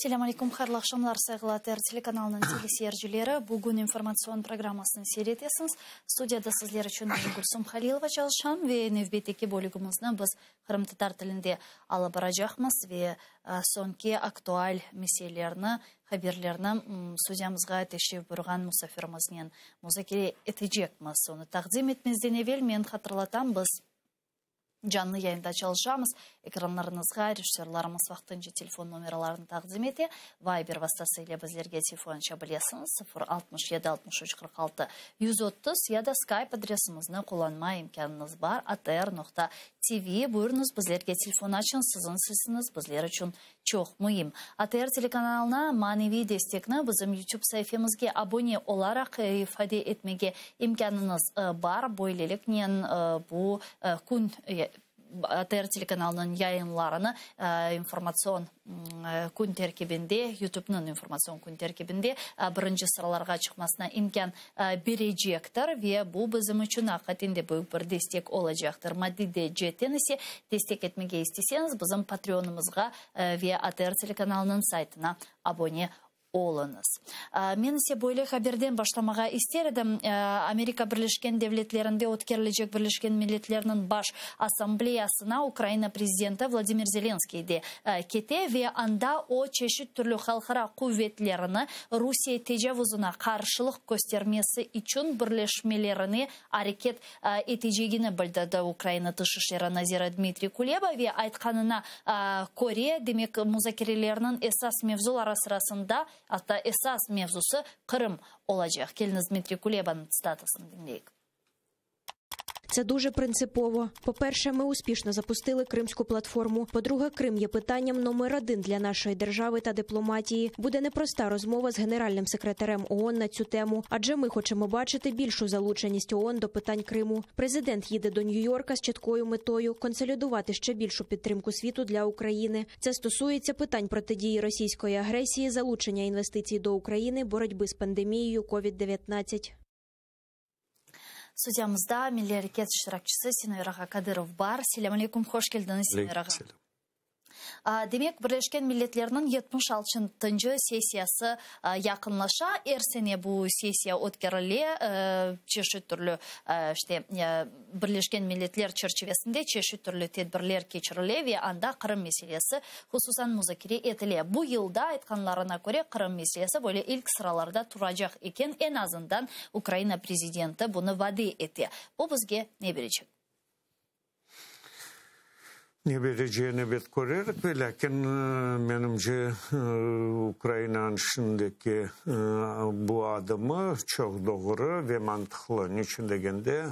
Selâm aleyküm, hayırlı aqşamlar, sayğılı ATR telekanalınıñ teleseyircileri. Bugün informatsion programmasını seyir etesiñiz. Studiyada sizler içün men Gülsum Halilova çalışam ve nevbetteki bölügimizni biz qırımtatar tilinde alıp baracaqmız ve soñki aktual meselelerni, haberlerni studiyamızğa teşrif buyurğan musafirimiznen muzakere etecekmiz. Onı taqdim etmezden evel men hatırlatam, biz Canlı yayında çalışamız. Ekranlarıñızğa rejissörlarımız vaqtınca telefon nomeralarını taqdim ete. Viber vastası ile bizlerge telefon aça bilesiñiz, 0 67 63 46 130 ya da Skype adresimizni qullanma imkânıñız bar, atr noqta tv. Buyurıñız, bizlerge telefon açıñ, siziñ sesiñiz bizler içün Çoq müim. ATR telekanalına maneviy destekni bizim YouTube saifemizge abone olaraq ifade etmege imkânıñız bar. Böyleliknen bu kün ATR telekanalınıñ yayınlarını informatsion kün terkibinde, YouTubenıñ informatsion kün terkibinde birinci sıralarğa çıqmasına imkân berecektir ve bu bizim içün aqiqaten de büyük bir destek olacaqtır. Maddiy de ceetten ise destek etmege isteseñiz, bizim Patreonımızğa ve ATR telekanalınıñ saytına abone oluñız. Men ise böyle haberden başlamağa ister edim. Amerika Birleşken Devletlerinde ötkerilecek Birleşken Milletlerniñ Baş Assambleyasına Ukraina prezidenti Vladimir Zelenskiy de kete ve anda o çeşit türlü halqara quvetlerini Rusiye tecavuzına qarşılıq köstermesi içün birleşmelerine areket etecegini bildirdi Ukraina Tış işleri naziri Dmitriy Kuleba ve aytqanına köre, demek, muzakerelerniñ esas mevzuları sırasında, atta esas mevzusı Qırım olacaq. Keliñiz, Dmitriy Kulebanıñ tsitatasını diñleyik. Це дуже принципово. По-перше, ми успішно запустили Кримську платформу. По-друге, Крим є питанням номер один для нашої держави та дипломатії. Буде непроста розмова з генеральним секретарем ООН на цю тему, адже ми хочемо бачити більшу залученість ООН до питань Криму. Президент їде до Нью-Йорка з чіткою метою консолідувати ще більшу підтримку світу для України. Це стосується питань протидії російської агресії, залучення інвестицій до України, боротьби з пандемією COVID-19. Studiyamızda Milliy areket iştirakçisi Sinaver ağa Kadırov bar. Selâm aleyküm, hoş keldiñiz, Sinaver ağa. Demek, Birleşken Milletlerniñ 76-ncı sessiyası yaqınlaşa. Er sene bu sessiya ötkerile, çeşit türlü, işte, Birleşken Milletler çerçivesinde çeşit türlü tedbirler keçirile ve anda Qırım meselesi hususan muzakere etile. Bu yıl da, aytqanlarına köre, Qırım meselesi böyle ilk sıralarda turacaq eken, eñ azından Ukraina prezidenti bunı vade ete. Bu bizge ne berecek? Ne bereceğini ebet körerik, velâkin, menimce, Ukrainanıñ şimdiki bu adımı çoq doğru ve mantıqlı. Niçün degende,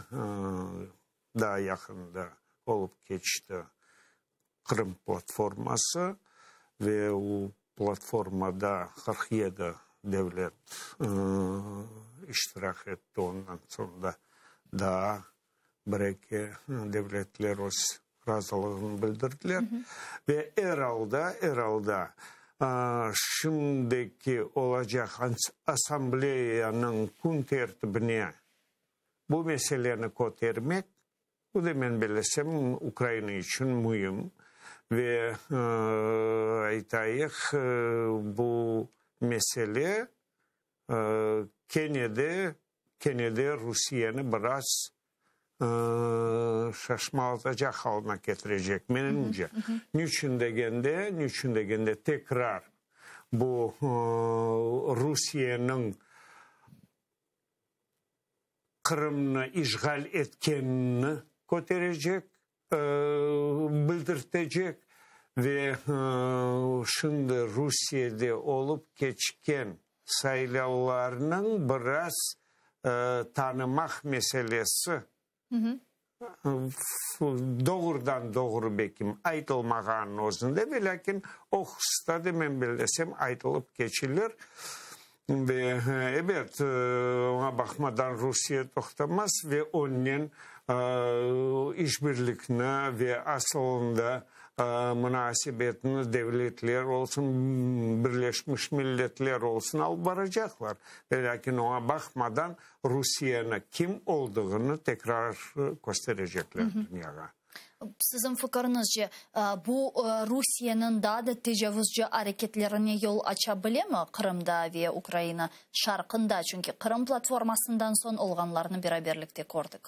daa yaqında olıp keçti Qırım platforması ve o platformada 47 devlet iştirak etti, ondan soñ da daa bir-eki devletler öz razılığını bildirdiler. Ve er alda, er alda şimdiki olacaq assambleyanıñ kün tertibine bu meseleni kötermek, bu da, men bilesem, Ukraina içün müim. Ve aytayıq, bu mesele kene de, kene de Rusiyeni biraz şaşmalatacaq alına ketirecek, menimce. Niçün degende, niçün degende, tekrar bu Rusiyeniñ Qırımnı işğal etkenini köterecek, bildirtecek ve şimdi Rusiyede olıp keçken saylavlarnıñ biraz tanımaq meselesi doğrudan-doğru belkim aytılmağanın özünde, velâkin o hususta da men bellesem aytılıp keçilir. Ve, ebet, oña baqmadan Rusiye toqtamaz ve onnen işbirlikni ve asılında munasebetni devletler olsun, Birleşmiş Milletler olsun alıp baracaqlar. Velâkin oña baqmadan Rusiyeni kim oldığını tekrar kösterecekler dünyağa. Siziñ fikiriñizce, bu Rusiyeniñ daa da tecavuzcı areketlerine yol aça bilemi Qırımda ve Ukraina şarqında? Çünki Qırım platformasından soñ olğanlarnı beraberlikte kördik.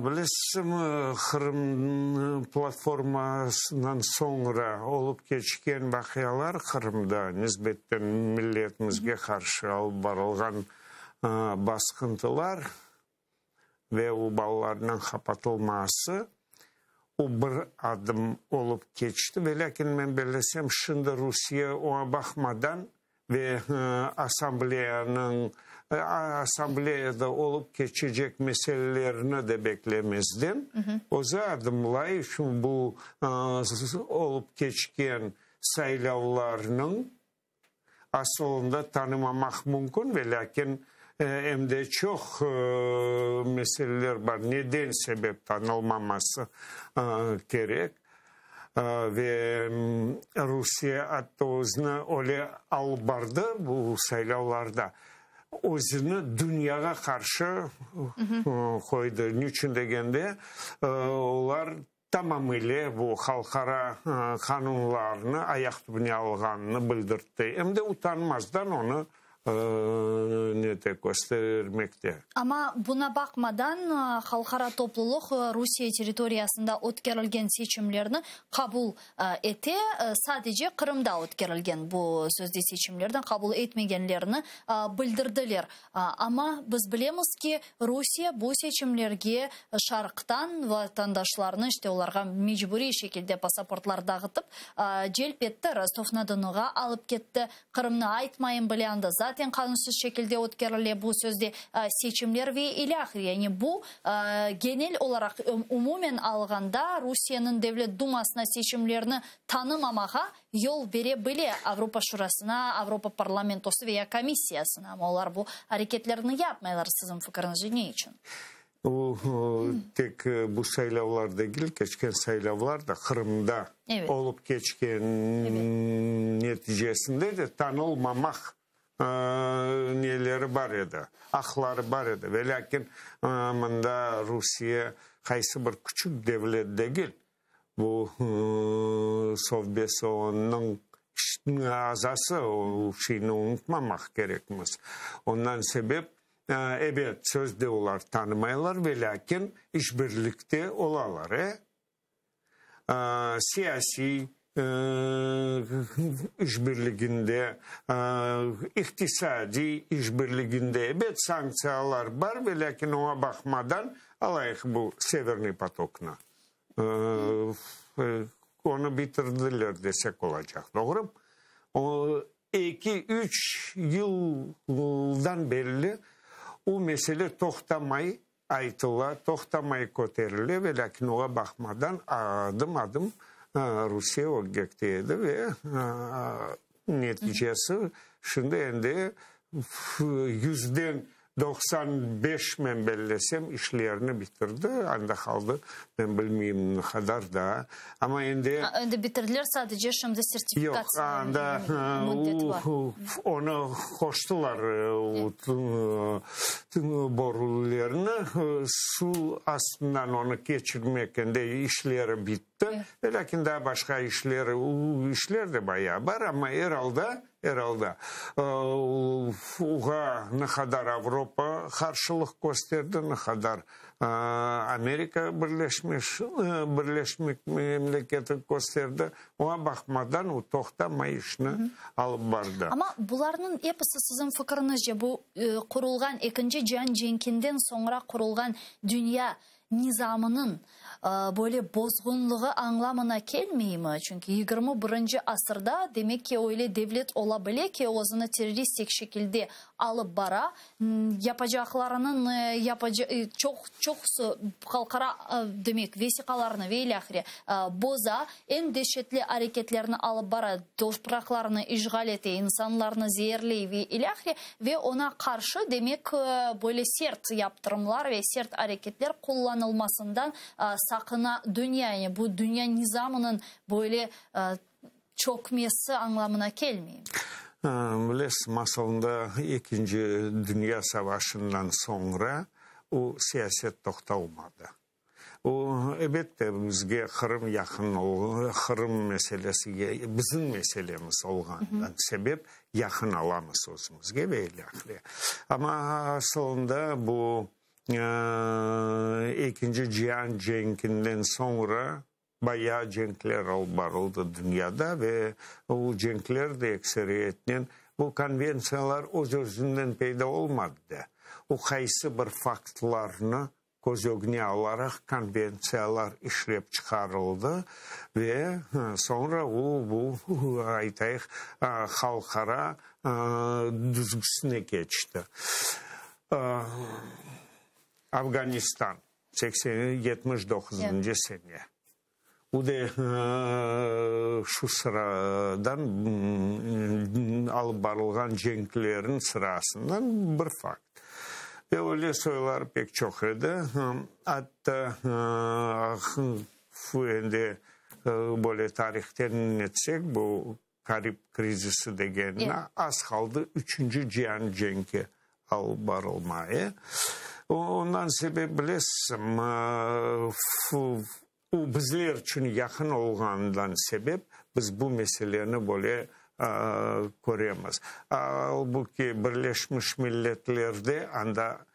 Bilesizmi, Qırım platformasından soñra olıp keçken vaqialar Qırımda nisbetten milletimizge qarşı alıp barılğan basqıntılar ve o balalarnıñ qapatılması, o bir adım olıp keçti. Velâkin, men bellesem, şimdi Rusiye oña baqmadan ve Assambleyanıñ, Assambleyada olıp keçecek meselelerni de beklemezden, özü adımlay, şu bu olıp keçken saylavlarnıñ Asılında tanımamaq mümkün, velâkin em de çoq meseleler bar, neden sebep tanılmaması kerek. Ve Rusiye atta özüni öyle alıp bardı bu saylavlarda, özüni dünyağa qarşı qoydı. Niçün degende, olar tamamile bu halqara qanunlarnı ayaq tübüne alğanını bildirtti, em de utanmazdan onı nete köstermekte. Amma buna baqmadan, halqara toplulıq Rusiye territoriyasında ötkerilgen seçimlerni qabul ete, sadece Qırımda ötkerilgen bu sözde seçimlerni qabul etmegenlerini bildirdiler. Amma biz bilemiz ki, Rusiye bu seçimlerge şarqtan vatandaşlarnı, işte olarğa mecburiy şekilde pasaportlar dağıtıp, celp etti, Rostov-na-Donuğa alıp ketti. Qırımnı aytmayım bile, anda zaten qanunsız şekilde ötkerile bu sözde seçimler ve ilâhre. Yani bu, genel olaraq, umumen alğanda, Rusiyeniñ Devlet Dumasına seçimlerni tanımamağa yol bere bile Avropa Şurasına, Avropa Parlamentosı ve ya Komissiyasına, amma olar bu areketlerni yapmaylar, siziñ fikiriñizce ne içün? O, tek bu saylavlar degil, keçken saylavlar da Qırımda olıp keçken neticesinde de tanılmamaq neleri bar edi, aqları bar edi. Velâkin mında Rusiye qaysı bir küçük devlet degil, Bu Sovbesonıñ azası, o şeyni unutmamaq kerekmiz. Ondan sebep, ebet, sözde olar tanımaylar, velâkin işbirlikte olalar, e? Siyasiy işbirliginde, iqtisadiy işbirliginde, ebet, sanktsiyalar bar, velâkin oña baqmadan, alayıq bu Severniy potoknı. Onı bitirdiler desek olacaq, doğru? O, eki-üç yıldan berli o mesele toqtamay aytıla, toqtamay köterile, velâkin oña baqmadan adım-adım Rusiye öggekte edi ve neticesi şimdi endi yüzden 95 men bellesem işlerini bitirdi, anda qaldı, men bilmeyim ne qadar daa, amma endi. Endi bitirdiler, sadece şimdi sertifikatsiya müddeti bar. Yoq, anda onı qoştılar, borularnı, suv astından onı keçirmek endi işleri bitti, velâkin daa başqa işleri, işler de bayağı bar, amma er alda Er alda, oğa ne qadar Avropa qarşılıq kösterdi, ne qadar Amerika Birleşmiş Birleşmek Memleketi kösterdi, oña baqmadan o toqtamay işni alıp bardı. Amma bularnıñ episi, siziñ fikiriñizce, bu qurulğan Ekinci cian cenkinden soñra qurulğan dünya nizamınıñ böyle bozğunlığı añlamına kelmeymi? Çünki 21-nci asırda, demek ki, öyle devlet ola bile ki, özüni terroristik şekilde alıp bara, yapacaqlarınıñ yapaca çoq çoqusı halqara, demek, vesiqalarnı ve ilâhre boza, eñ deşetli areketlerni alıp bara, topraqlarnı işğal ete, insanlarnı zeerley ve ilâhre, ve oña qarşı, demek, böyle sert yaptırımlar ve sert areketler qullanılmasından saqına dünya, yani bu dünya nizamınıñ böyle çökmesi añlamına kelmey. Bilesiz, masalında Ekinci dünya savaşından soñra o siyaset toqtalmadı. O, ebette, bizge Qırım yaqın, Qırım meselesi bizim meselemiz olğanından sebep yaqın alamız özümizge ve ilâhre. Amma asılında bu Ekinci cian cenkinden soñra bayağı cenkler alıp barıldı dünyada ve o cenkler de ekseriyetnen bu konventsiyalar öz-özünden peyda olmadı da, o qaysı bir faktlarnı köz ögüne alaraq konventsiyalar işlep çıqarıldı ve soñra o bu, aytayıq, halqara düzgüsine keçti. Afganistan, 79-ncı sene. O da şu sıradan alıp barılğan cenklerin sırasından bir fakt. Ve öyle soyları pek çoq edi. Atta endi böyle tarihten netsek, bu Karib krizisi degenine az qaldı üçünci cian cenki alıp barılmaya. Ondan sebep bilesiñ, o bizler içün yaqın olğanından sebep biz bu meseleni böyle köremiz. Albuki Birleşmiş Milletlerde anda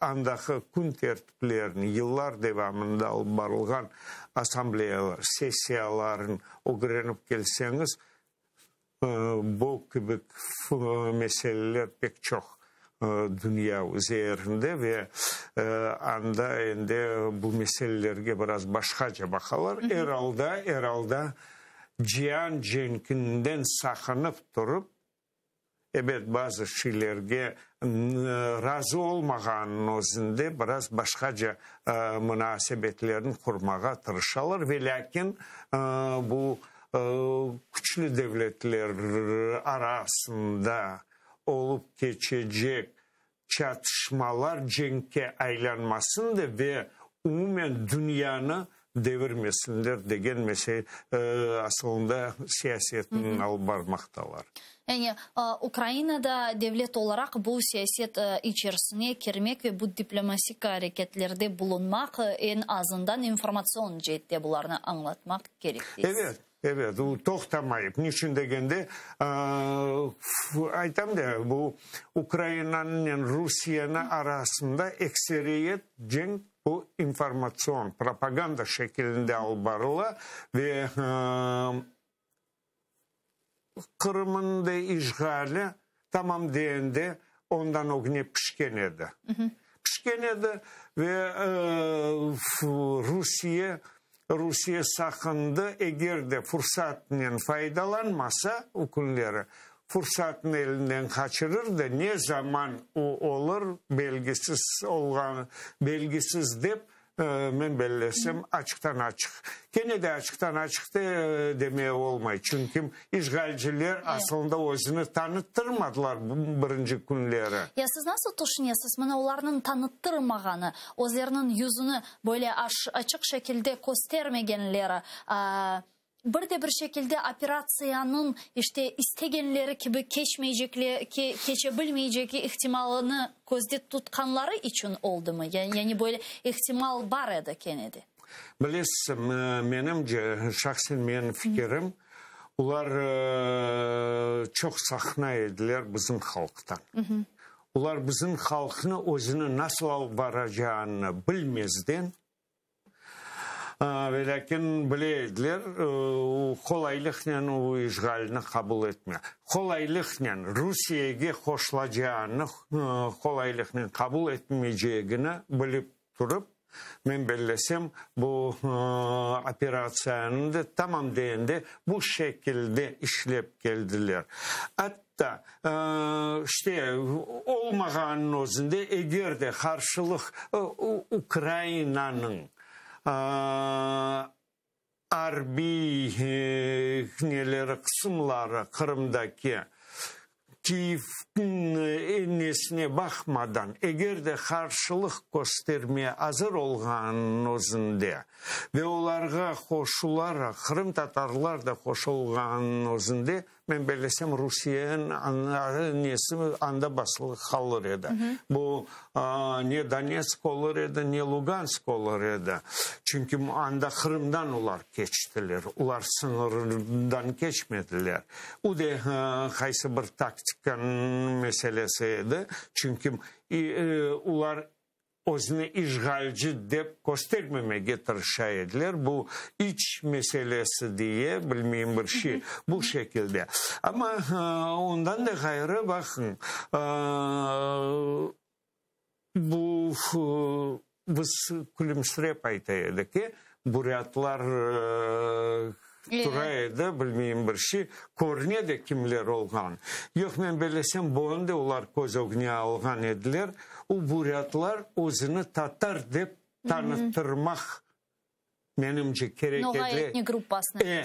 andaki kün tertiplerini, yıllar devamında alıp barılğan assambleyalar, sessiyaların ögrenip kelseñiz, bu kibi meseleler pek çoq dünya üzerinde ve anda endi bu meselelerge biraz başqaca baqalar. Er alda, er alda cian cenkinden saqınıp turıp, Ebet, bazı şeylerge razı olmağanınıñ özünde biraz başqaca munasebetlerni qurmağa tırışalar, velâkin bu küçlü devletler arasında olıp keçecek çatışmalar cenkke aylanmasın da ve umumen dünyanı devirmesinler degen mesele asılında siyasetni alıp barmaqtalar. Yani Ukraina da devlet olaraq bu siyaset içerisine kirmek ve bu diplomasik areketlerde bulunmaq, eñ azından informatsion ceette bularnı añlatmaq kerek deysiz. Evet. Evet, o toqtamayıp. Niçün degende, aytam da, bu Ukrainanen Rusiyeniñ arasında ekseriyet cenk bu informatsion, propaganda şekilinde alıp barıla ve Qırımnıñ da işğali tamam degende ondan ögüne pişken edi. Pişken edi ve Rusiye Rusiye saqındı, eger de fursatnen faydalanmasa o künleri, fursatnı elinden qaçırır da, ne zaman o olur belgisiz olğan, belgisiz dep, Men bellesem, açıqtan-açıq. Kene de açıqtan-açıq demeye olmay, çünki işğalciler asılında özüni tanıttırmadılar birinci künleri. Ya siz nasıl tüşünesiz, mına olarnıñ tanıttırmağanı, özleriniñ yüzüni böyle açıq şekilde köstermegenleri, Bir de bir şekilde operatsiyanıñ, işte, istegenleri kibi keçmeycekle, keçe bilmeycegi ihtimalını közde tutqanları içün oldımı? Yani böyle ihtimal bar edi kene de. Bilesiz, menimce, şahsen menim fikirim, olar çoq saqına ediler bizim halqtan. Olar bizim halqnı özüni nasıl alıp baracağını bilmezden, Velâkin bile ediler, qolaylıqnen o işğalni qabul etme, qolaylıqnen Rusiyege qoşulacağını qolaylıqnen qabul etmeycegini bilip turıp, men bellesem, bu operatsiyanı da tamam degende bu şekilde işlep keldiler. Atta, işte, olmağanınıñ özünde, eger de qarşılıq Ukrainanıñ arbiy neleri, qısımları Qırımdaki Kiyevniñ nesine baqmadan, eger de qarşılıq köstermeye azır olğanınıñ özünde ve olarğa qoşularaq qırımtatarlar da qoşulğanınıñ özünde. Men bellesem, Rusiyeniñ nesi anda basılı qalır edi. Bu ne Donetsk olur edi, ne Lugansk olur edi. Çünki anda Qırımdan olar keçtiler, olar sıñırdan keçmediler. O da qaysı bir taktikanıñ meselesi edi, çünki olar özüni işğalci dep köstermemege tırışa ediler, bu iç meselesi diye, bilmeyim bir şey, bu şekilde. Amma ondan da ğayrı, baqıñ, bu biz külümsirep ayta edik ki, burâtlar tura edi, bilmeyim bir şey, körüne de kimler olğan. Yoq, men bellesem, bunı da olar köz ögüne alğan ediler, o burâtlar özüni tatar dep tanıttırmaq, menimce, kerek edi. Noğay etnik gruppasına.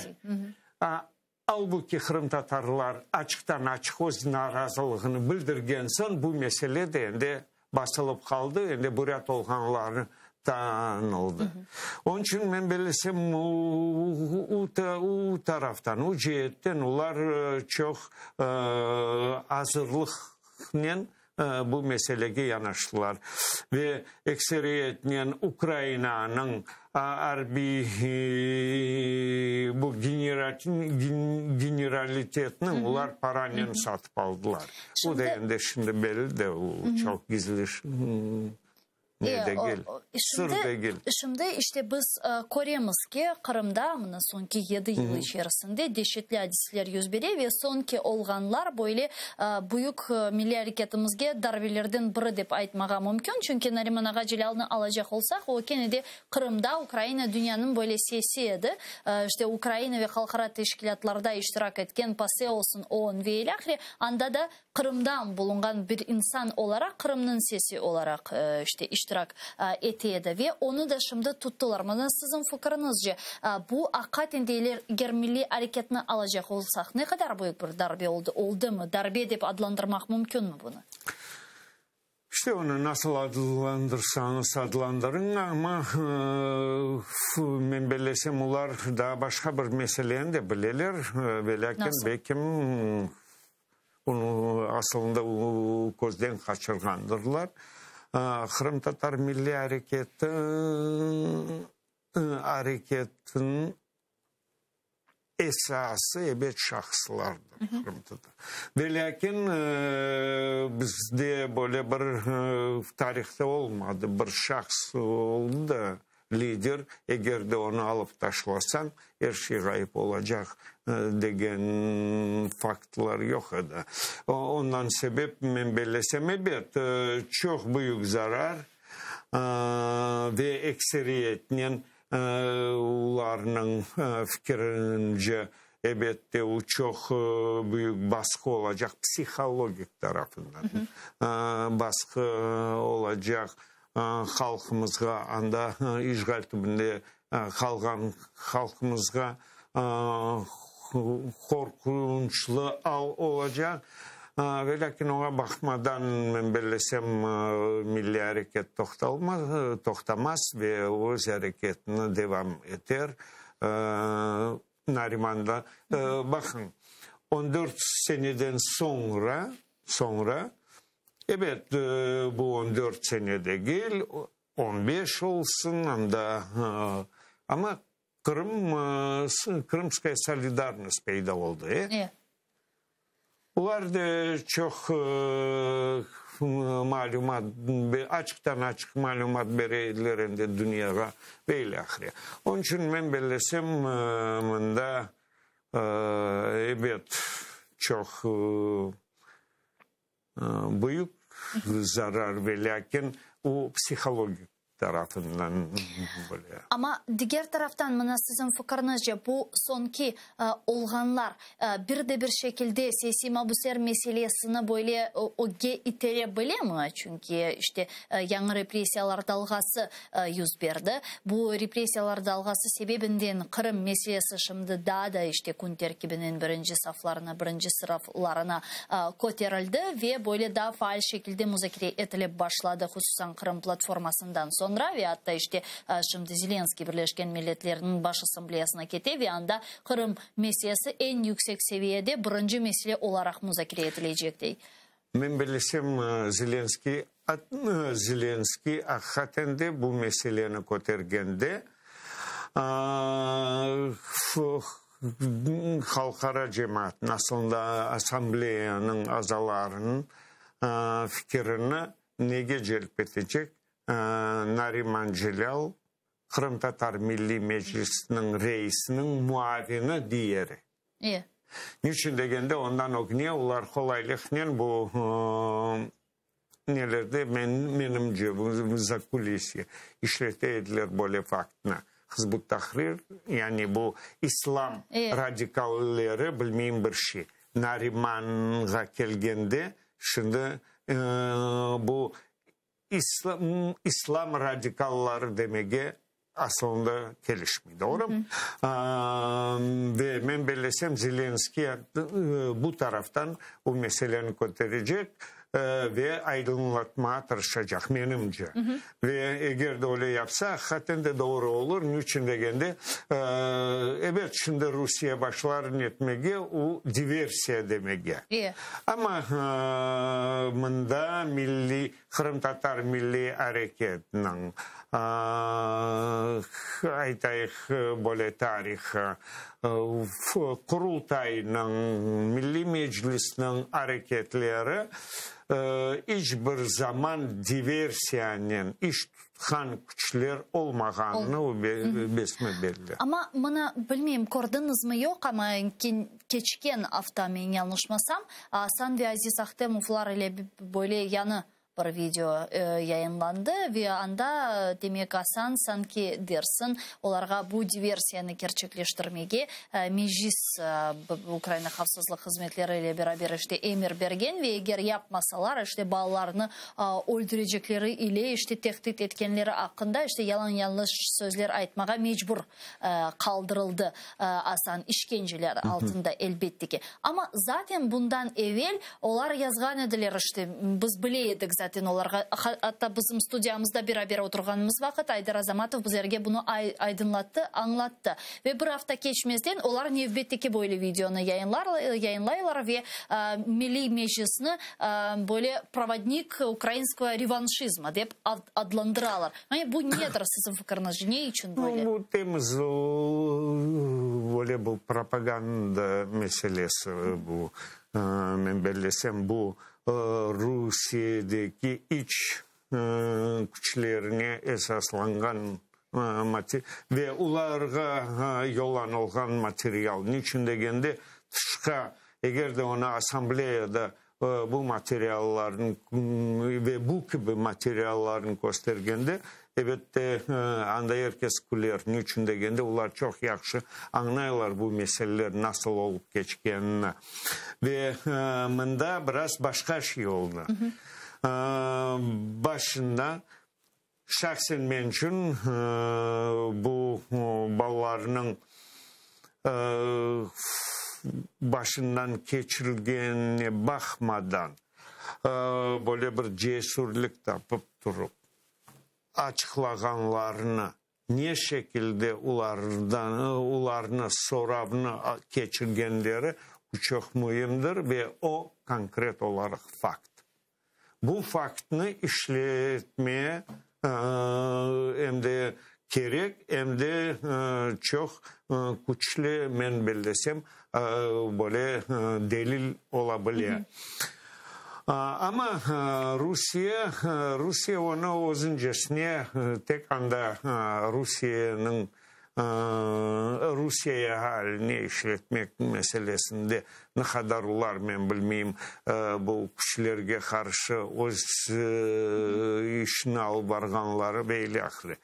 Albuki qırımtatarlar açıqtan-açıq öz narazılığını bildirgen soñ, bu mesele de endi basılıp qaldı, endi burât olğanları tanıldı. Onıñ içün men bellesem, o taraftan, o ceetten olar çoq azırlıqnen bu meselege yanaştılar ve ekseriyetnen Ukrainanıñ arbiy bu generalitetniñ olar paranen satıp aldılar. O da endi şimdi belli de, o çoq gizli. Ne degil, sır degil. Şimdi işte biz köremiz ki, Qırımda mına soñki yedi yıl içerisinde deşetli adiseler yüz bere ve soñki olğanlar böyle büyük milliy areketimizge darbelerden biri dep aytmağa mümkün. Çünki Nariman ağa Celâlnı alacaq olsaq, o kene de Qırımda Ukraina dünyanıñ böyle sesi edi. İşte Ukraina ve halqara teşkilâtlarda iştirak etken PASE olsun, OON ve ilâhre, anda da Qırımdan bulunğan bir insan olaraq, Qırımnıñ sesi olaraq, işte, iştirak ete edi ve onı da şimdi tuttılar. Mına siziñ fikiriñizce, bu aqaten de eger milliy areketni alacaq olsaq, ne qadar büyük bir darbe oldı, oldımı, darbe dep adlandırmaq mümkünmi bunı? İşte onı nasıl adlandırsañız adlandırıñ, amma men bellesem olar daa başqa bir meseleni de bileler, velâkin belkim onı asılında közden qaçırğandırlar. Qırımtatar milliy areketi areketiniñ esası, ebet, şahıslardır, qırımtatar. Ve lâkin bizde böyle bir tarihte olmadı, bir şahs oldı da, lider, eger de onı alıp taşlasañ, er şey ğayıp olacaq degen faktlar yoq edi. Ondan sebep, men bellesem, ebet, çoq büyük zarar ve ekseriyetnen Olarnıñ fikirince, ebette, o çoq büyük basqı olacaq, psihologik tarafından basqı olacaq halqımızğa, anda işğal tübünde qalğan halqımızğa qorqunçlı al olacaq. Velâkin oña baqmadan, men bellesem, milliy areket toqtalmaz, toqtamaz ve öz areketini devam eter. Nariman da, baqıñ, on dört seneden soñra, soñra, ebet, bu on dört sene degil, on beş olsun, anda, amma Qırım, Krımskaya solidarnost peyda oldı, e? Olar da çoq malümat, açıqtan-açıq malümat bere ediler endi dünyağa ve ilâhre. Onıñ içün men bellesem, mında, ebet, çoq büyük zarar ve lâkin o psihologik tarafından böyle. Amma diger taraftan, mına siziñ fikiriñizce, bu soñki olğanlar bir de bir şekilde siyasiy mabüsler meselesini böyle ögge itere bilemi? Çünki işte yañı repressiyalar dalğası yüz berdi. Bu repressiyalar dalğası sebebinden Qırım meselesi şimdi daa da işte kün terkibiniñ birinci saflarına, birinci sıraflarına köterildi ve böyle daa faal şekilde muzakere etilip başladı, hususan Qırım platformasından soñ. soñra ve atta işte şimdi Zelenskiy Birleşken Milletlerniñ Baş Assambleyasına kete ve anda Qırım meselesi eñ yüksek seviyede birinci mesele olaraq muzakere etilecek, dey. Men bilesem, Zelenskiy, Zelenskiy aqiqaten de bu meseleni kötergende, halqara cemaatnıñ, aslında Assambleyanıñ azalarınıñ fikirini nege celp etecek, Nariman Celâl, Qırımtatar Milliy Meclisiniñ reisiniñ muavini diyeri. E. Niçün degende, ondan ögne olar qolaylıqnen bu nelerde, menimce, bu zakulisye işlete ediler böyle faktnı. Hizb ut-Tahrir, yani bu islam radikalleri, bilmeyim bir şey. Narimanğa kelgende, şimdi bu İslam radikalları demege asılında kelişmey, doğru? Ve men bellesem, Zelenskiy bu taraftan bu meseleni köterecek ve aydınlatmağa tırışacaq, menimce. Ve eger de öyle yapsa, aqiqaten de doğru olur. Niçün degende, ebet, şimdi Rusiye başlar netmege, o diversiya demege. Amma mında milliy, qırımtatar milliy areketiniñ, aytayıq, böyle tarihı, Qurultaynıñ, Milliy Meclisniñ areketleri iç bir zaman diversiyanen iş tutqan küçler olmağanını besme-belli. Amma mına, bilmeyim, kördiñizmi, yoq, amma Keçken afta, men yañlışmasam, Asan ve Aziz Ahtemovlar ile böyle yañı bir video yayınlandı ve anda, demek, Asan sanki dersin, olarğa bu diversiyanı kerçekleştirmege Meclis Ukraina havfsızlıq hızmetleri ile beraber işte emir bergen ve eger yapmasalar, işte balalarını öldürecekleri ile işte tehdit etkenleri aqqında işte yalan-yañlış sözler aytmağa mecbur qaldırıldı Asan, işkenceler altında, elbette ki. Amma zaten bundan evel olar yazğan ediler, işte, biz bile edik zaten olarğa, atta bizim studiyamızda beraber oturğanımız vaqıt Ayder Azamatov bizlerge bunı aydınlattı, añlattı. Ve bir afta keçmezden olar nevbetteki böyle videonı yayınlaylar ve Milliy Meclisni böyle provodnik ukrainskogo revanşizma dep adlandıralar. Yani bu nedir siziñ fikiriñizce, ne içün böyle? Bu temiz böyle bu propaganda meselesi bu. Men bellesem, bu Rusiyedeki iç küçlerine esaslanğan ve olarğa yollanılğan material. Niçün degende, tışqa, eger de onı assambleyada bu materiallarnıñ ve bu kibi materiallarnı köstergende, ebette, anda er kes küler. Niçün degende, olar çoq yahşı añlaylar bu meseleler nasıl olıp keçkenini. Ve mında biraz başqa şey oldı. Başında, şahsen men içün, bu balalarnıñ başından keçirilgenine baqmadan, böyle bir cesürlik tapıp turıp, açıqlağanlarını, ne şekilde olardan, olarnı soravnı keçirgenleri, bu çoq müimdir ve o, konkret olaraq fakt. Bu faktnı işletme em de kerek, em de çoq küçlü, men bellesem, böyle delil ola bile. Amma Rusiye, Rusiye onı özüncesine tek anda Rusiyeniñ Rusiye ealine işletmek meselesinde ne qadar olar, men bilmeyim, bu küçlerge qarşı öz işini alıp barğanları ve ilâhre.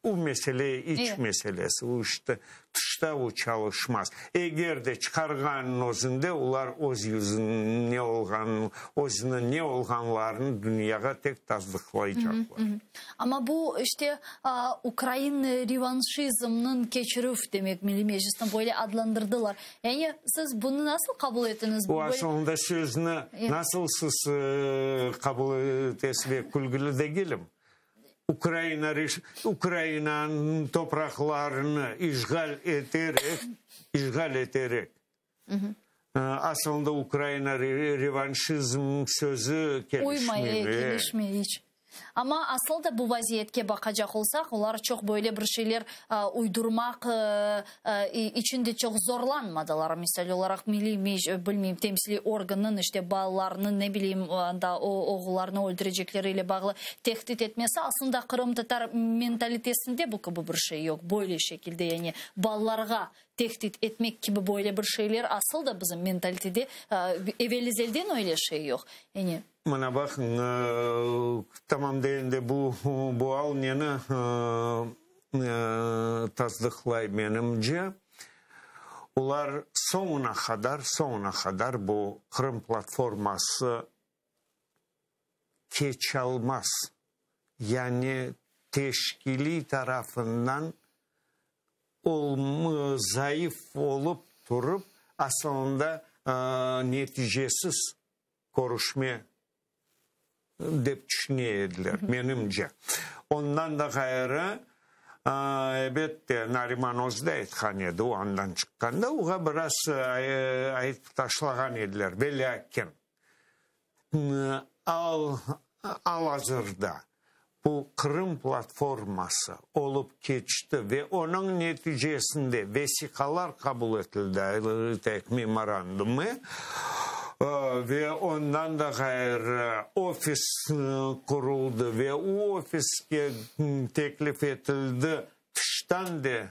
O mesele iç meselesi, o işte tışta o çalışmaz. Eger de çıqarğanınıñ özünde olar öz yüzüni ne olğanını, özüni ne olğanlarını dünyağa tek tasdıqlaycaqlar. Amma bu işte ukrain revanşizmniñ keçirüv, demek, Milliy Meclisni böyle adlandırdılar. Yani siz bunı nasıl qabul etiñiz? O asılında sözni nasıl siz qabul etesiz ve külgüli degilim. Ukraina Ukrainanıñ topraqlarını işğal eterek, işğal eterek, asılında Ukraina revanşizm sözü kelişmey. Uymay, kelişmey iç. Amma asıl da bu vaziyetke baqacaq olsaq, olar çoq böyle bir şeyler uydurmaq içün de çoq zorlanmadılar. Misal olaraq, milliy, bilmeyim, temsiliy organnıñ, işte, balalarnı, ne bileyim, anda oğullarnı öldürecekleri ile bağlı tehdit etmesi, aslında qırımtatar mentalitesinde bu kibi bir şey yoq, böyle şekilde, yani balalarğa tehdit etmek kibi böyle bir şeyler asıl da bizim mentalitede evel-ezelden öyle şey yoq. Yani. Mına baqıñ, tamam da endi bu bu al neni tasdıqlay menimce, olar soñuna qadar, soñuna qadar bu Qırım platforması keçalmaz, yani teşkiliy tarafından zayıf olıp turıp, asılında neticesiz körüşme dep tüşüne ediler, menimce. Ondan da ğayrı, elbette, Nariman özü de aytqan edi, o andan çıqqanda, oğa biraz aytıp taşlağan ediler, velâkin al-azırda bu Qırım platforması olıp keçti ve onıñ neticesinde vesiqalar qabul etildi, aytayıq, memorandumı, ve ondan da ğayrı ofis quruldı ve o ofiske teklif etildi tıştan de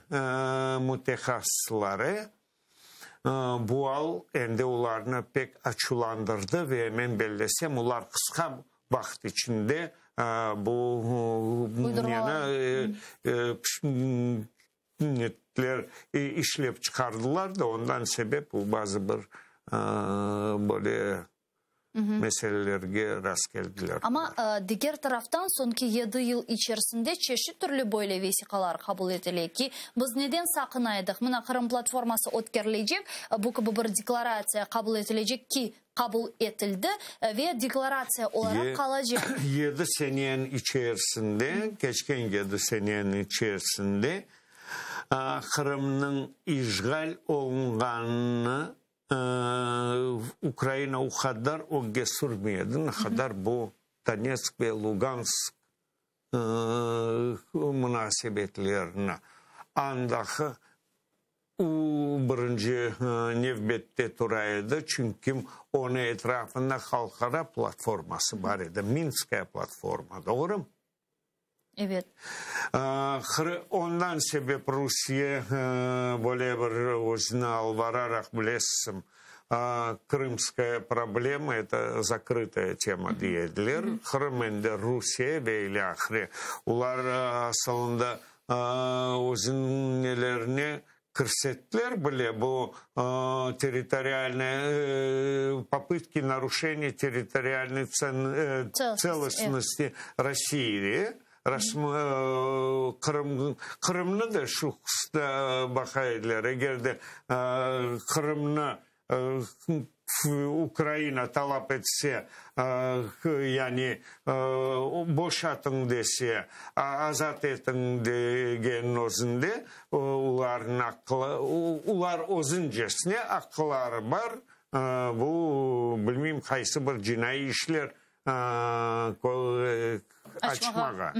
mütehassısları. Bu al endi olarnı pek açuvlandırdı ve men bellesem, olar qısqa vaqıt içinde bu neni işlep çıqardılar da, ondan sebep bazı bir böyle meselelerge rastkeldiler. Amma, diger taraftan, soñki yedi yıl içerisinde çeşit türlü böyle vesiqalar qabul etile ki, biz neden saqına edik, mına Qırım platforması ötkerilecek, bu kibi bir deklaratsiya qabul etilecek ki, qabul etildi ve deklaratsiya olaraq qalacaq. Yedi seneniñ içerisinde, keçken yedi seneniñ içerisinde Qırımnıñ işğal olunğanını Ukraina o qadar ögge sürmey edi, ne qadar bu Donetsk ve Lugansk munasebetlerini. Andaki o birinci nevbette tura edi, çünki onıñ etrafında halqara platforması bar edi, Minskaya platforma, doğrumı? Evet. Ondan sebep Rusiye böyle bir özüni alvararaq, bilesiñ, Krımskaya problema, eto zakrıtaya tema dey ediler. Qırım endi Rusiye ve ilâhre. Olar asılında özüniñ nelerine kirsettiler bile bu territorialnıy popıtki naruşeniya territorialnıy tselostnosti Rossii, Qırım, Qırımnı da şu hususta baqa ediler, eger de Qırımnı Ukraina talap etse, yani boşatıñ dese, azat etiñ degenniñ özünde olarnıñ aqqı, olar özüncesine aqqıları bar, bu, bilmeyim, qaysı bir cinaiy işler açmağa.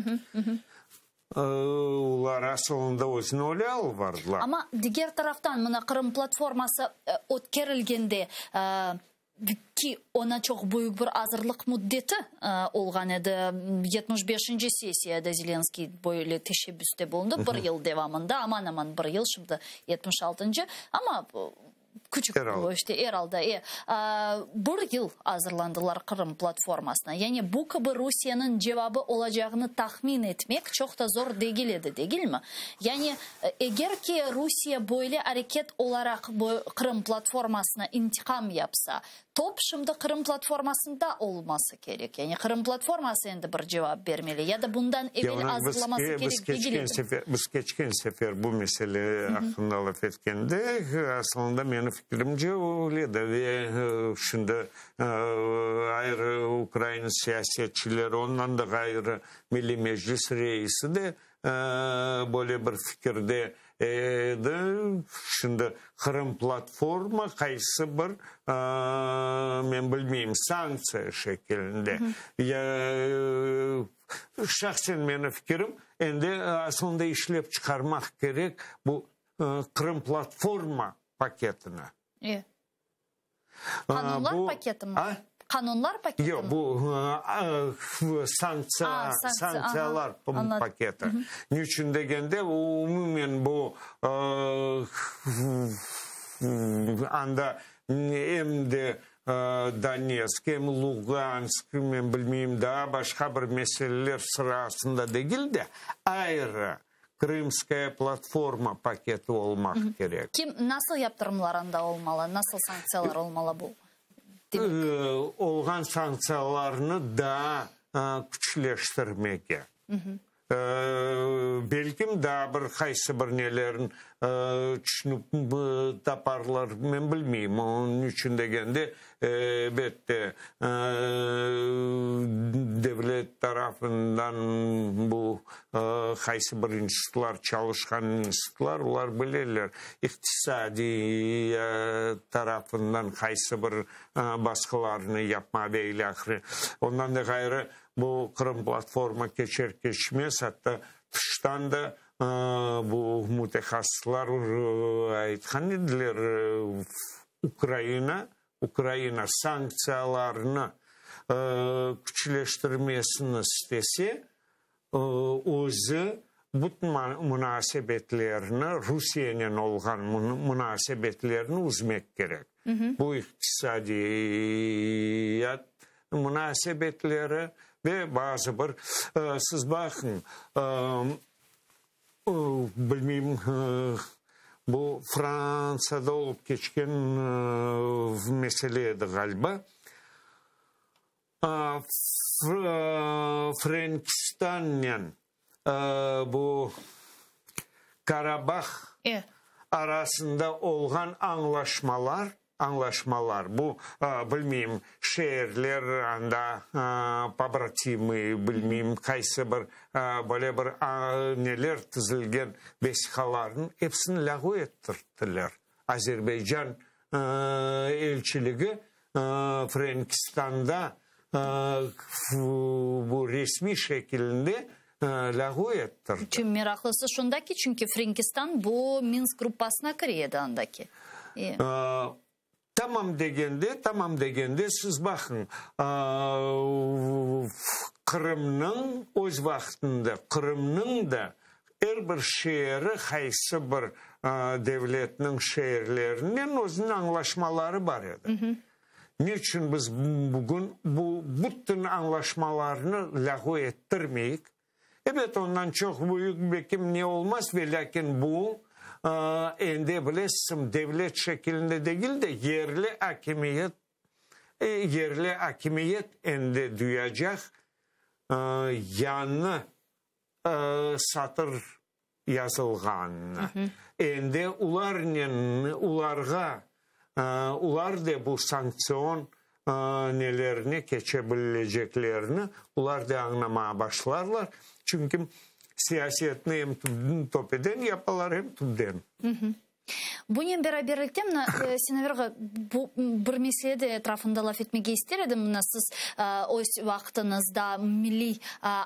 Olar asılında özüni öyle alıp bardılar. Amma diger taraftan, mına Qırım platforması ötkerilgende, ki oña çoq büyük bir azırlıq müddeti olğan edi, 75-inci sessiyada Zelenskıy böyle teşebbüste bulundı, bir yıl devamında, aman-aman bir yıl, şimdi 76-ncı, amma. Küçük işte er alda, e. Bir yıl azırlandılar Qırım platformasına. Yani bu kibi Rusiyeniñ cevabı olacağını tahmin etmek çoq da zor degil edi, degilmi? Yani eger ki Rusiye böyle areket olaraq Qırım platformasına intiqam yapsa, Top şimdi Qırım platformasında olması kerek. Yani Qırım platforması endi bir cevap bermeli ya da bundan evel azırlaması kerek degil edi. Biz keçken sefer bu mesele aqqında laf etkende, aslında menim fikrimce öyle edi ve şimdi ayrı ukrain siyasetçileri, ondan da ğayrı Milliy Meclis reisi de böyle bir fikirde edi. Şimdi Qırım platforma qaysı bir, men bilmeyim, sanktsiya şekilinde. Şahsen menim fikirim, endi aslında işlep çıqarmaq kerek bu Qırım platforma paketini. Qanunlar paketimi? Qanunlar paketimi? Yoq, bu sanktsiya, sanktsiyalar paketi. Ne içün degende, umumen bu anda em de Donetsk, em Lugansk, men bilmeyim, daa başqa bir meseleler sırasında degil de, ayrı Krımskaya platforma paketi olmaq kerek. Kim, nasıl yaptırımlar anda olmalı, nasıl sanktsiyalar olmalı bu demek? Olğan sanktsiyalarnı daa küçleştirmege. Belkim daa bir qaysı bir nelerin tüşünip taparlar, men bilmeyim. Onıñ içün degende, Elbette, devlet tarafından bu qaysı bir institutlar, çalışqan institutlar, olar bileler, iqtisadiy tarafından qaysı bir basqılarnı yapma ve ilâhre. Ondan da ğayrı, bu Qırım platforma keçer-keçmez, atta tıştan da bu mütehassıslar aytqan ediler, Ukraina, Ukraina sanktsiyalarnı küçleştirmesini istese, özü bütün munasebetlerini, Rusiyenen olğan munasebetlerini üzmek kerek. Bu iqtisadiyat munasebetleri ve bazı bir, siz baqıñ, Bilmeyim, bu Fransada olıp keçken mesele edi ğaliba. Frenkistannen bu Karabah arasında olğan añlaşmalar Añlaşmalar, bu, bilmeyim, şeerler anda pobratimy, bilmeyim, qaysı bir böyle bir neler tizilgen vesiqalarnıñ episini lâğu ettirttiler. Azerbaycan elçiligi Frenkistanda bu resmiy şekilinde lâğu ettirdi. Çünki meraqlısı şunda ki, çünki Frenkistan bu Minsk gruppasına kire edi andaki. Tamam degende, tamam degende siz baqıñ, Qırımnıñ öz vaqtında, Qırımnıñ da er bir şeeri qaysı bir devletniñ şeerlerinen özüniñ añlaşmaları bar edi. Ne içün biz bugün bu bütün añlaşmalarnı lâğu ettirmeyik? Ebet, ondan çoq büyük bekim ne olmaz, velâkin bu, endi bilesiñ, devlet şekilinde degil de, yerli akimiyet, yerli akimiyet endi duyacaq yañı satır yazılğanını, endi ularnen, ularğa, ular de bu sanktsion nelerine keçe bileceklerini ular de añlamağa başlarlar, çünki siyasetni em töpeden yapalar, em tüpten. Bunen beraberlikte, mına, Sinaver ağa, bu bir mesele de etrafında laf etmege ister edim. Mına siz öz vaqtıñızda milliy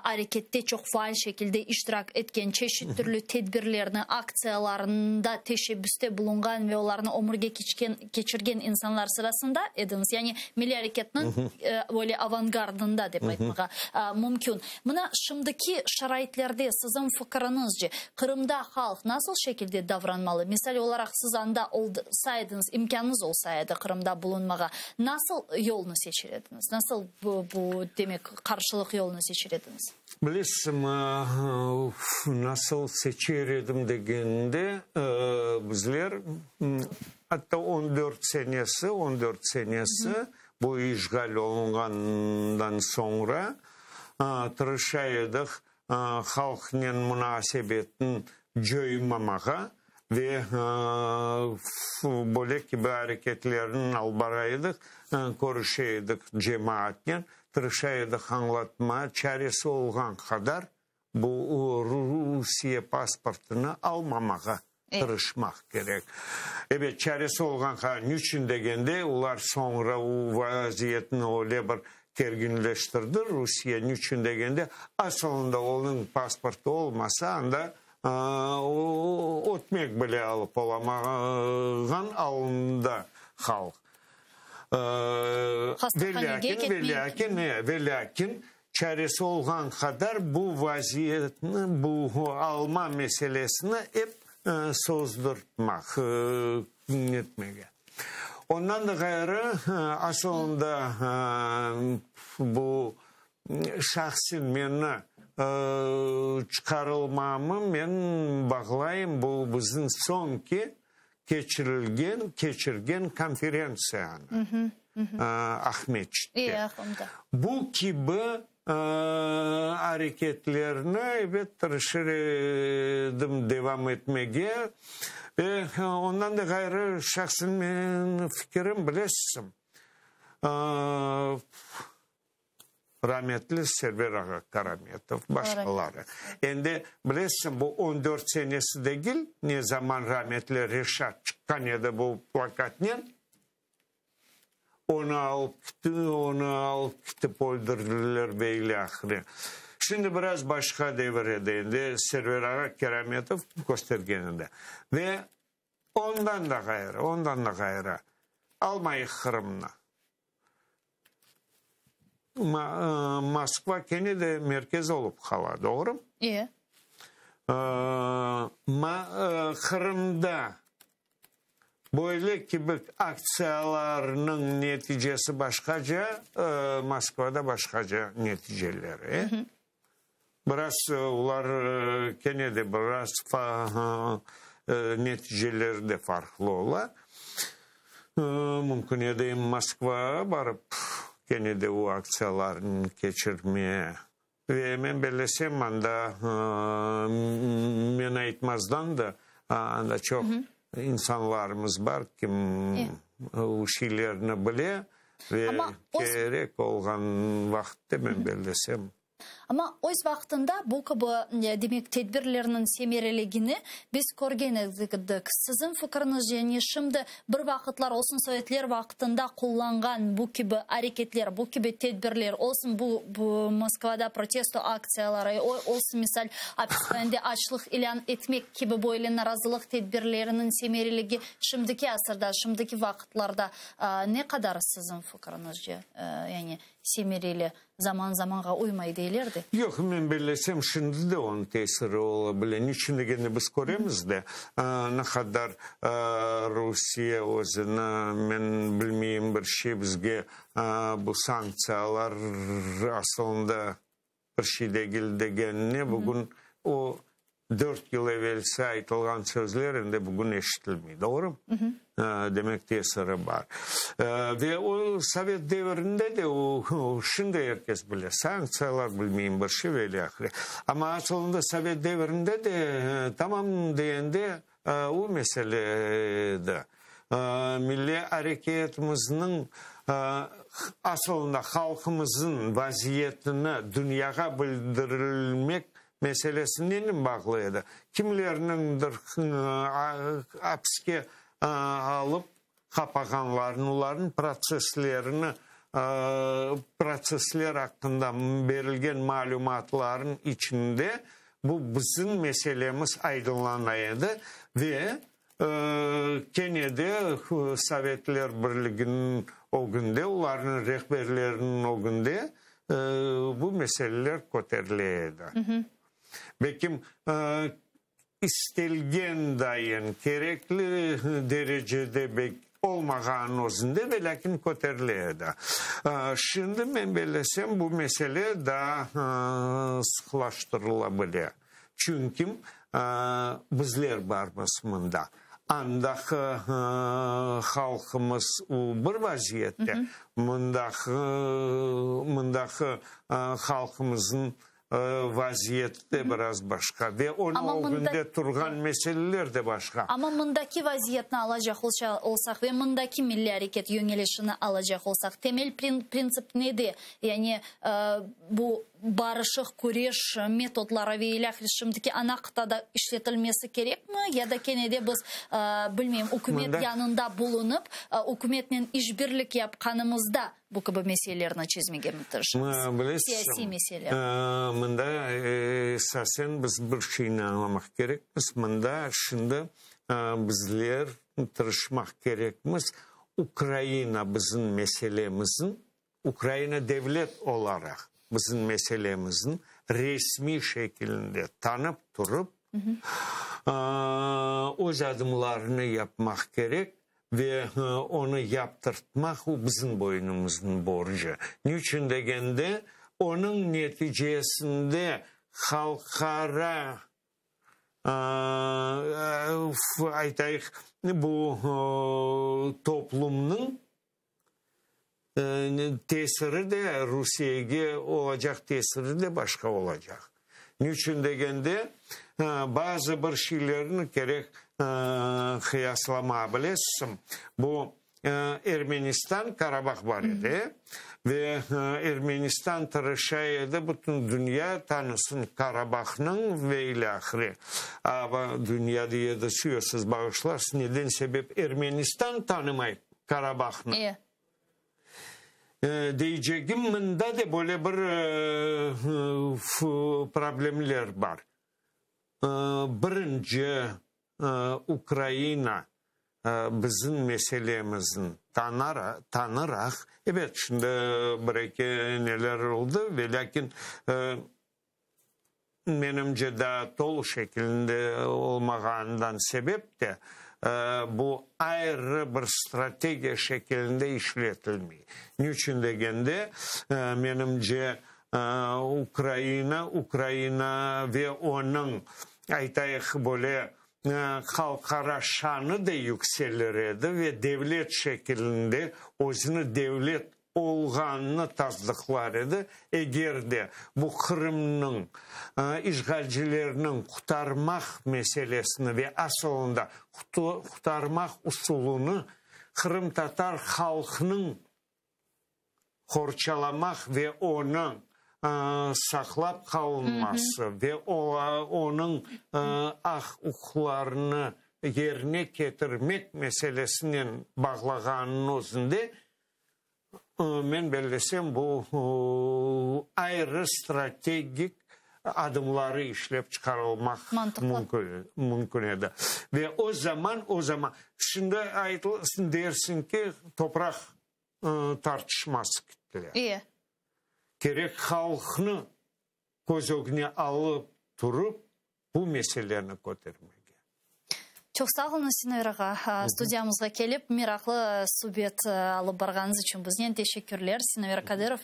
arekette çoq faal şekilde iştirak etken, çeşit türlü tedbirlerni, aktsiyalarında teşebbüste bulunğan ve olarnı ömürge keçken, keçirgen insanlar sırasında ediñiz. Yani milliy areketniñ böyle avangardında dep aytmağa mümkün. Mına şimdiki şaraitlerde siziñ fikiriñizce, Qırımda halq nasıl şekilde davranmalı? Misal olaraq. olaraq siz anda olsaydıñız, imkânıñız olsa edi Qırımda bulunmağa, nasıl yolnı seçer ediñiz? Nasıl bu, bu, demek, qarşılıq yolunı seçer ediñiz? Bilesizmi, nasıl seçer edim degende, bizler atta on dört senesi, on dört senesi bu işğal olunğandan soñra tırışa edik halqnen munasebetni coymamağa ve böyle kibi areketlerni alıp bara edik, körüşe edik cemaatnen, tırışa edik añlatma, çaresi olğan qadar bu Rusiye pasportını almamağa tırışmaq kerek. Ebet, çaresi olğan qadar, niçün degende, olar soñra o vaziyetni öyle bir kerginleştirdi, Rusiye, niçün degende, asılında onıñ pasportı olmasa, anda ötmek bile alıp olamağan alında halq. Hastahanege Ve lâkin, ve lâkin, çaresi olğan qadar bu vaziyetni, bu alma meselesini ep sozdurtmaq, netmege. Ondan da ğayrı, asılında bu şahsen meni çıqarılmamı men bağlayım bu bizim soñki keçirilgen, keçirgen konferentsiyanı Aqmescitte. Bu kibi areketlerni, ebet, tırışır edim devam etmege. Ve ondan da ğayrı, şahsen menim fikirim, bilesizmi, Rametli Server ağa Karametov, başqaları. Endi, bilesiñ, bu on dört senesi degil, ne zaman rametli Reşat çıqqan edi bu plakatnen, onı alıp kitti, onı alıp kitip öldürdiler ve ilâhre. Şimdi biraz başqa devir edi, endi Server ağa Kerametov köstergen edi. Ve ondan da ğayrı, ondan da ğayrı, almayıq Qırımnı. Moskva kene de merkez olıp qala, doğrumı? E. Qırımda böyle kibi aktsiyalarnıñ neticesi başqaca, Moskvada başqaca neticeler. E? Biraz olar kene de biraz neticeleri de farqlı ola. Mümkün edi em Moskvağa barıp kene de o aktsiyalarnı keçirmeye. Ve men bellesem, anda men aytmazdan da anda çoq insanlarımız bar, kim o şeylerni bile ve kerek olğan vaqıtta men bellesem. Amma öz vaqtında bu kibi, demek, tedbirlerniñ semereligini biz körgen edik. Siziñ fikriñizce, ne şimdi bir vaqıtlar olsun sovetler vaqtında qullanğan bu kibi areketler, bu kibi tedbirler, olsun bu Moskvada protesto aktsiyaları, olsun, misal, apishanede açlıq ilân etmek kibi böyle narazılıq tedbirleriniñ semereligi şimdiki asırda, şimdiki vaqıtlarda ne qadar siziñ fikriñizce, yani semereli? Zaman zamanğa uymay deyler de. Yoq, men bellesem, şimdi de onıñ tesiri ola bile. Niçün degende, biz köremiz de, ne qadar Rusiye özüni, men bilmeyim, bir şey bizge bu sanktsiyalar asılında bir şey degil degenine bugün o dört yıl evelsi aytılğan sözler endi bugün eşitilmey, doğrumı? Demek, tesiri bar. Ve o sovet devirinde de o, şimdi er kes bile, sanktsiyalar, bilmeyim, bir şey ve ilâhre. Amma asılında sovet devirinde de tamam degende o mesele edi. Milliy areketimizniñ asılında halqımıznıñ vaziyetini dünyağa bildirilmek meselesi nenen bağlı edi? Kimlerniñdir apiske alıp qapağanlarını, olarnıñ protsesslerini, protsessler aqqında berilgen malümatlarnıñ içinde bu bizim meselemiz aydınlana edi ve kene de Sovetler Birliginiñ ögünde, olarnıñ rehberleriniñ ögünde bu meseleler köterile edi. Belkim. İstelgen dayın kerekli derecede bek olmağanınıñ özünde, velâkin köterile edi. Şimdi, men bellesem, bu mesele daa sıqlaştırıla bile. Çünki bizler barmız mında. Andaki halqımız bir vaziyette, mındaki mındaki halqımıznıñ vaziyeti de biraz başqa ve onıñ ögünde turğan meseleler de başqa. Amma mındaki vaziyetni alacaq olsaq ve mındaki milliy areket yöñelişini alacaq olsaq, temel printsip nede? Yani bu barışıq küreş metodları ve ilâhre şimdiki ana qıtada işletilmesi kerekmi ya da kene de biz, bilmeyim, ükümet yanında bulunıp, ükümetnen işbirlik yapqanımızda bu kibi meselelerni çezmege mi tırışamız? Siyasiy meseleler. Mında esasen biz bir şeyni añlamaq kerekmiz, mında şimdi bizler tırışmaq kerekmiz, Ukraina bizim meselemizin, Ukraina devlet olaraq bizim meselemizin resmiy şekilinde tanıp turıp, öz adımlarını yapmaq kerek ve onı yaptırtmaq o bizim boynumıznıñ borcu. Niçün degende, onıñ neticesinde halqara aytayıq, bu toplumnıñ tesiri de Rusiyege olacaq tesiri de başqa olacaq. Niçün degende, bazı bir şeylerni kerek qıyaslama, bilesiñ, bu Ermenistan, Karabah bar edi ve Ermenistan tırışa edi bütün dünya tanısın Karabahnıñ ve ilâhre. Amma dünya diye de siz bağışlarsız, neden sebep Ermenistan tanımay Karabahnı? Deycegim, mında da böyle bir problemler bar. Birinci, Ukraina bizim meselemizni tanıraq, ebet, şimdi bir-eki neler oldı, velâkin menimce, daa tolu şekilinde olmağanından sebep de bu ayrı bir strategiya şekilinde işletilmey. Niçün degende, menimce, Ukraina, Ukraina ve onıñ, aytayıq, böyle halqara şanı da yükselir edi ve devlet şekilinde özüni devlet olğanını tasdıqlar edi, eger de bu Qırımnıñ işğalcilerniñ qutarmaq meselesini ve asılında qutarmaq usulını qırımtatar halqnıñ qorçalamaq ve onıñ saqlap qalınması ve onıñ aq-uquqlarını yerine ketirmek meselesinen bağlağanınıñ özünde, men bellesem, bu ayrı strategik adımları işlep çıqarılmaq mümkün edi. Ve o zaman, o zaman, şimdi dersiñ ki, topraq tartışması kittiler. Kerek halqnı köz ögüne alıp turıp, bu meseleni kötermege. Çoq sağ oluñız, Sinaver ağa, studiyamızğa kelip, meraqlı subet alıp barğanıñız içün biznen teşekkürler. Sinaver Kadırov,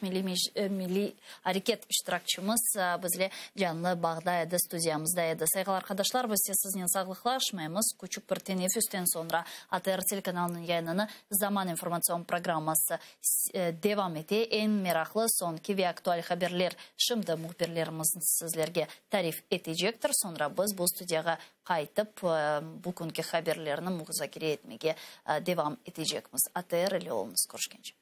milliy areket iştirakçimiz, bizle canlı bağda edi, studiyamızda edi. Sayğılı arqadaşlar, biz ise siznen sağlıqlaşmaymız. Küçük bir teneffüsten soñra ATR telekanalınıñ yayınını Zaman informatsion programması devam ete. Eñ meraqlı, soñki ve aktual haberler şimdi mühbirlerimiz sizlerge tarif etecektir. Soñra biz bu studiyağa qaytıp, bugünki haberlerni muzakere etmege devam etecekmiz. ATR ile oluñız. Körüşkence.